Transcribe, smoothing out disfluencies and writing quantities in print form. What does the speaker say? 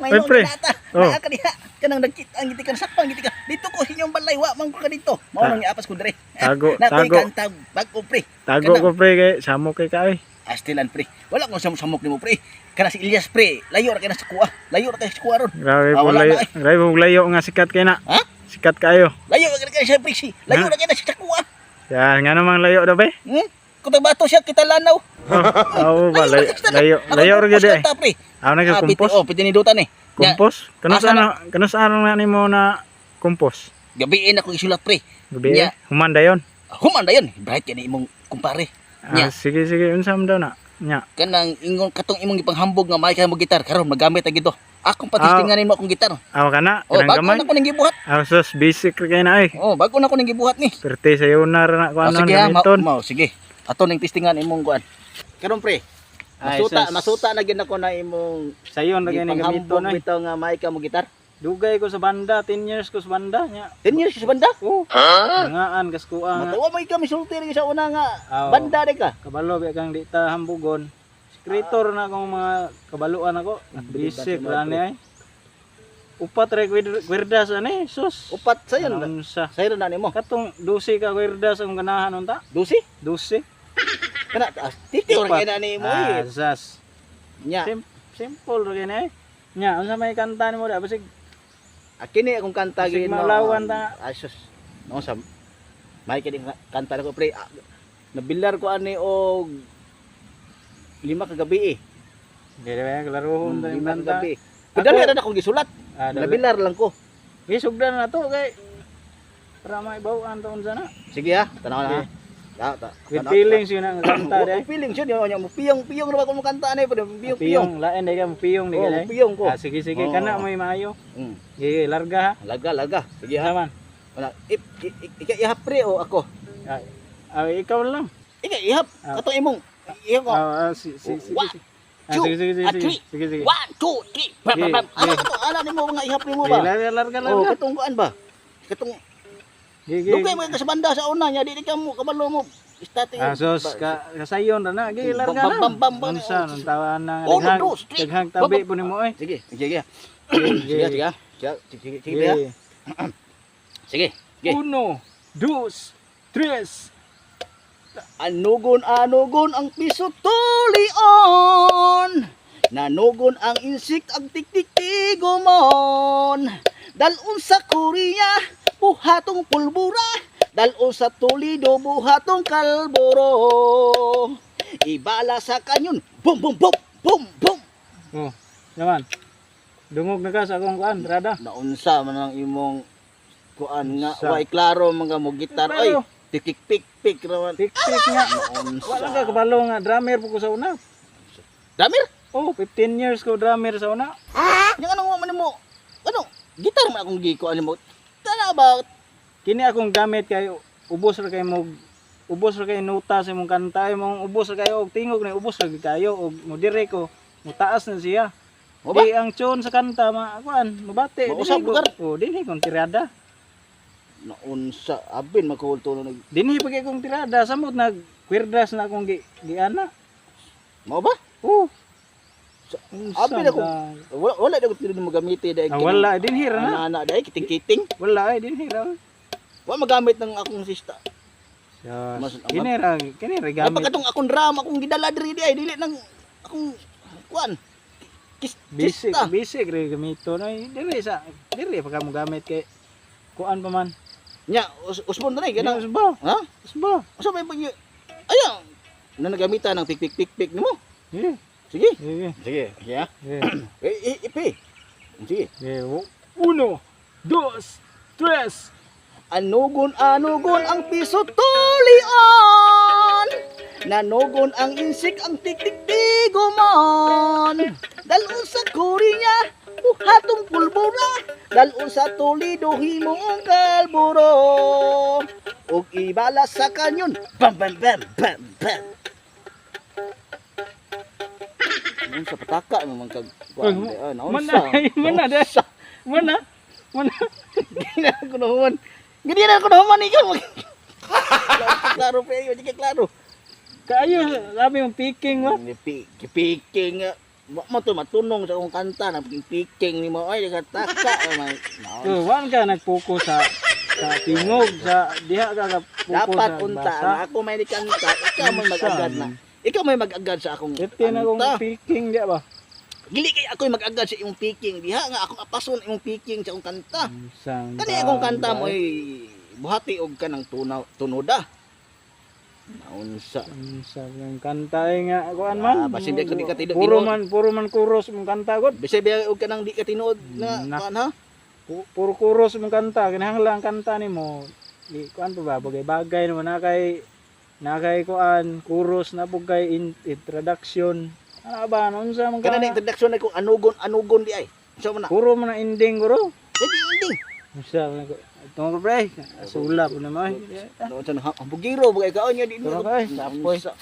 May Oy, pre. nata. Oh. Naa ka diha. Kanang nagkita ang giti ka sakpang giti ka. Dito ko sa inyong balay, wa man ko ka dito. Mao nang iapas ko dire. Tago, Na ko'y tago. kanta bag-o, pre. Tago ko, pre, kay samok kay ka oy. Astilan, pre. Wala ko samok nimo, pre. Kana si Elias, pre. Layo ra kay na sa kuha. Layo ra kay sa kuha ron. Grabe Ah, po wala layo. na, eh. Grabe po layo nga sikat kay na. Ha? Sikat kayo. Layo ra kay siya, pre. Si. Layo Ha? ra kay na sa kuha. Yan, nga namang layo daw ba? Kutabato siya kita lanaw. Oh, oo ba layo layo layo ra gyud eh. Kanta, pre. Aw Ah, piti, nagkumpos. oh, piti ni dutan eh. Nya, Kumpos? Kano Asa sa ano, kano sa ano nga nimo na kumpos? Gabiin ako isulat, pre. Gabi Nya. eh. Human dayon. Human na yun. Bright yan imong kumpare. Ah, Nya. sige sige, unsa man daw na? Nya. Kanang ingon katong imong gipanghambog nga may kay mo gitar karon magamit ang gito. Akong patistinganin mo akong gitar. Aw kana, Oh, kanang bago gamay. na ko ning gibuhat. Aw sus, basic ra kay na ay. Oh, bago na ko ning gibuhat ni. Perte sa na ra na ko Oh, ano sige ha, ma, gamiton. mao, sige. Ato ning tistingan imong kuan. Karon, pre. Ay, Masuta, sus. masuta na gyud ako na imong Sayon ra kay ni gipanghambog gamiton ay. bitaw nga may ka mo gitar. Dugay ko sa banda, 10 years ko sa banda nya. 10 years sa banda. Oh. Ngaan kas kuha nga. Matawa may ka misulti rin sa una nga Aw. banda di ka. Kabalo biya kang di ta hambugon. Creator na akong mga kabaluan ako. Basic ra ni ay. Upat ra kwerdas ani, sus. Upat sayon. Unsa? Sayon na nimo. Katong 12 ka kwerdas ang ganahan unta? 12? 12. Kana ah, titi ora Upat. kay na nimo Ah, eh. sas. Nya. Simple ra kay ni. Nya, unsa may kanta nimo da basig Akini akong kanta Basig gid no. maulawan ta. Ay sus. No sa may kini kanta na ko, pre. Ah, nabilar ko ani og 5 ka gabi eh. Dili ba klarohon ta yung 5 ka kanta. gabi. Pero dali ra na akong gisulat. Ah, dali. Nabilar lang ko. Gisugdan na to kay para maibaw-an ta unsa na. Sige ha, tanaw na ha. Ta, ta, With tanaw. feelings yun ang kanta Oh, di. feelings yun, yun, yun, piyong piyong ra ba kung kanta ani, pero piyong piyong. Piyong, lain di ka piyong di Oh, ka. Di. piyong ko. Ah, sige sige Oo. kana may maayo. Sige, larga ha. Laga laga. Sige ha. Naman. Wala. Ip, ika ihap, pre, o ako? Ah, ah, ikaw lang. Ika ihap. Ah. Katong imong ihap ko. Ah, ah, si, si, sige, One, sige. Ah, two, sige, sige, sige, ah, sige, three. sige, sige. One, two, three. Bam, bam, bam. Sige, Ano sige. katong ana nimo mga ihap nimo Sige, ba? larga, larga, Oh, larga. katong kuan ba? Katong Sige, sige. dugay mo ka sa banda sa una nya di ka mo kabalo mo. Starting. Ah, sos, ka, kasayon ra na. Sige, larga Bam, na. bam, bam, bam, Unsa, nang tawaan na. Oh, Daghang, dos, three. daghang tabi po nimo oy. Sige, sige. Sige, sige. Sige, sige, sige. Sige. Sige. Sige. Uno, dos, tres. Anugon, anugon ang piso tulion. Nanugon ang insik ang tiktik-tigumon. Dalon sa Korea, buhatong pulbura. Dalon sa Toledo, buhatong kalburo. Ibala sa kanyon, bum bum bum bum bum. Oh, naman. Dungog na ka sa akong kuan, rada. Naunsa man ang imong kuan nga, Unsa? way klaro mga mo gitar oy. Klaro. Tiktik pik pik raman. Tik-tik nga. Naunsa. Wala ka kabalo nga drummer po ko sa una. Damir, Oh, 15 years ko drummer sa una. yang anong man mo? Ano? Gitar man akong gikuan nimo. Tana ba? Kini akong gamit kay ubos ra kay mo, ubos ra kay nota sa imong kanta, imong ubos ra kayo og tingog ni ubos ra gyud kayo og mo dire ko mutaas na siya. Mo ba? Di ang tune sa kanta ma kuan mabati. Mausab Dinhi ko- lugar. Oh, dinhi kong tirada. Naunsa abin magkuhulto nag Dinhi pa kay kong tirada samot nag kwerdas na akong gi giana. Mao ba? Oh. Abi na ko. Wala wala na ko tinod mo gamiti dai. Ah, wala dinhi ra na. Ana dai kiting-kiting. Wala ay dinhi ra. Wa magamit ng akong sista. Mas Mas- kini ra Ay gamit. pagkatong akong drum akong gidala diri di ay dili nang akong kuan. Kis, Basic, kista. basic ra gamito na dire sa dire pa ka mo gamit kay kuan pa man. Nya usbon na Kanang kanang usba, ha? usba. Usa may pag Ayaw na nagamitan ng pik pik pik pik nimo. Sige, Sige. sige, Sige, sige. Ha? sige. Eh, eh, ipi. Sige. Sige, uno, dos, tres. Anugon, anugon ang piso tulion. Nanugon ang insik ang tiktik-tigumon. Dalon sa Korea, buhatong pulbura. Dalon sa Toledo, himong kalburo. Ug ibala sa kanyon, bam bam bam bam bam. Unsa pataka mo man kag kuan Uy, di, ah, Mana, naunsa. mana de. Mana, mana. Gina ko na human. Gina na ko na human ikaw. Klaro pa yun, di ka klaro. Kaayo, sabi mo picking ba? Piking nga. Wa mo to matunong sa akong kanta na piking nimo ay nagtaka man. So, wan ka nagpokus sa tingog sa diha ka ka focus Dapat sa unta basa. nga ako may kanta, ikaw may mag-agad na. Ikaw may mag-agad sa akong Iti na kong kanta. picking diha ba. Dili kay ako'y mag-agad sa imong picking diha nga akong apason imong picking sa akong kanta. Unsa Kani akong kanta mo ay buhati og kanang tunaw tunoda. Naunsa. Unsa yung kanta ay nga kuan man. Ah, basin di ka- di ka tinuod. Puro man kuros mong kanta god. Bisay biya og kanang di ka tinuod na Nak. kuan ha? Puro kuros mong kanta, kinahanglan ang kanta nimo. Di kuan pa ba bagay-bagay naman na kay kuan kuros na pug kay introduction. Ano ba unsa man Kana na ka? introduction na kung anugon anugon di ay. Unsa man na? Puro man na ending guro. Hindi ending. Unsa man ko. Tungkol pre, sulap na mo. Unsa na ha? Bugiro bagay kaon nya di Tungkol pre, sapoy. Unsa.